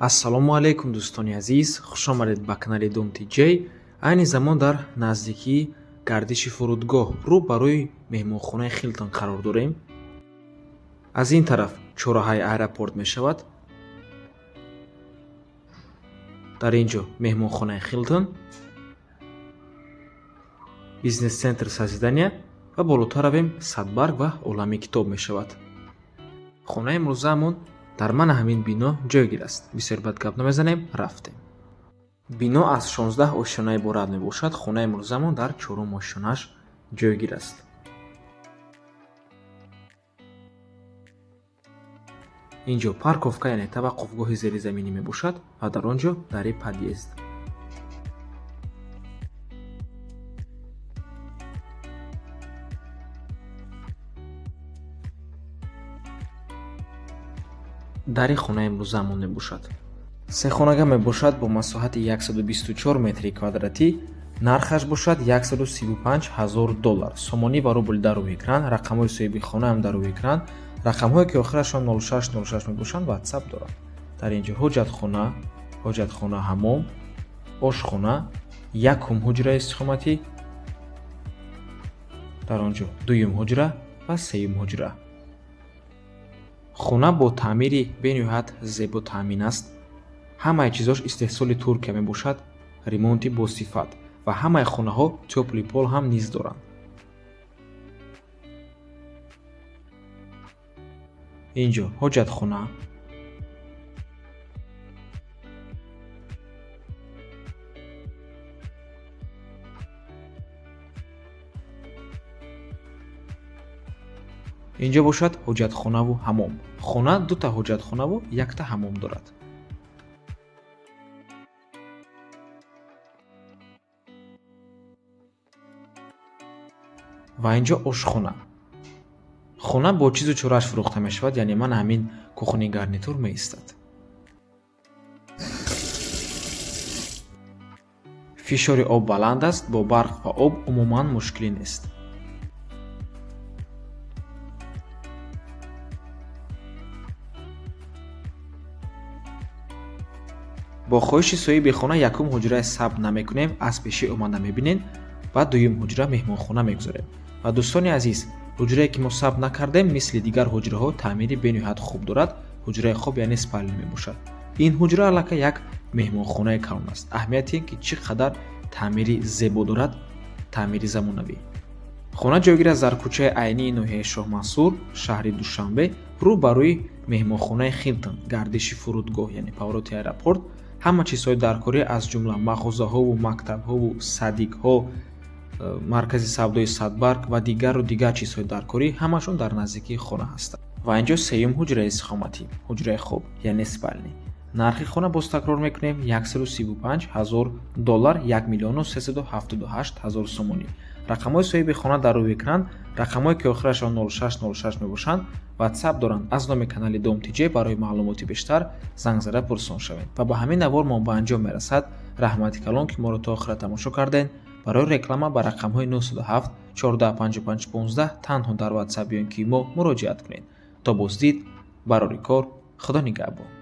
Ассалому алайкум, дӯстони азиз, хушомадед ба канали Дом TJ. Айни замон дар наздикии гардиши фурудгоҳ рӯ барои меҳмонхонаи Хилтон қарор дорем. Аз ин тараф чорраҳаи аэропорт мешавад. Дар ин ҷо меҳмонхонаи Хилтон, бизнес-центр Созидания ва болотар равем, Садбарг ва Олами китоб мешавад. Хонаи имрӯзаамон дар мана ҳамин бино ҷойгир аст. Бисёр бад гап намезанем, рафтем. Бино аз 16 ошёна иборат мебошад. Хонаи имрӯзаамон дар чорум ошёнааш ҷойгир аст. Ин ҷо парковка, яъне таваққуфгоҳи зеризаминӣ мебошад ва дар он ҷо дари подъезд. Дари хонаи имрӯзаамон мебошад. Сехонага мебошад бо масоҳати 124 метри квадратӣ, нархаш бошад 135 ҳазор доллар. Сомонӣ ва рубл дар рӯи экран, рақамҳои соҳиби хонаам дар рӯи экран, рақамҳое ки охирашон 0606 мебошанд, WhatsApp доранд. Дар ин ҷо ҳоҷатхона, ҳоҷатхона, ҳамом, ошхона, якум ҳуҷраи истиқоматӣ, дар он ҷо дуюм ҳуҷра ва сеюм ҳуҷра. Хона бо таъмири бениҳоят зебо таъмин аст. Ҳамаи чизош истеҳсоли Туркия мебошад, ремонти босифат ва ҳамаи хонаҳо тёплый пол ҳам низ доранд. Ин ҷо ҳоҷатхона, ин ҷо бошад ҳоҷатхонаву ҳамом. Хона дута ҳоҷатхонаву якта ҳамом дорад. Ва ин ҷо ошхона. Хона бо чизу чорааш фурӯхта мешавад, яъне ман ҳамин кухонный гарнитур меистад. Фишори об баланд аст, бо барқ ва об умуман мушкилӣ нест. Бо хоҳиши соҳиби хона якум ҳуҷраи сабт намекунем, аз пешӣ омада мебинед ва дуюм ҳуҷра меҳмонхона мегузорем. Ва дӯстони азиз, ҳуҷрае ки мо сабт накардем, мисли дигар ҳуҷраҳо таъмири бениҳоят хуб дорад. Ҳуҷраи хоб, яъне спальня мебошад. Ин ҳуҷра аллакай як меҳмонхонаи калон аст. Аҳамияти ин ки чӣ қадар таъмири зебо дорад, таъмири замонавӣ. Хона ҷойгир аст дар кӯчаи Айнии ноҳияи Шоҳмансур, шаҳри Душанбе, рӯ ба рӯи меҳмонхонаи Хилтон, гардиши фурудгоҳ, яъне повороти аэропорт. Ҳама чизҳои даркорӣ аз ҷумла мағозаҳову мактабҳову садикҳо, маркази савдои Садбарг ва дигару дигар чизҳои даркорӣ ҳамашон дар наздикии хона ҳастанд. Ва инҷо сеюм ҳуҷраи истиқоматӣ, ҳуҷраи хоб, яъне спальня. Нархи хона, боз такрор мекунем, 135 ҳазор доллар, 1 миллиону 378 ҳазор сомонӣ. Рақамҳои соҳиби хона дар рӯи экран, рақамҳое ки охирашон 0606 мебошанд, WhatsApp доранд. Аз номи канали Дом TJ барои маълумоти бештар занг зада пурсон шавед. Ва ба ҳамин навор мо ба анҷом мерасад. Раҳмати калон, ки моро то охира тамошо кардед. Барои реклама ба рақамҳои 907 14 55 15 танҳо дар WhatsApp ё ин ки мо муроҷиат кунед. То боздид, барори кор, Худо нигаҳбон.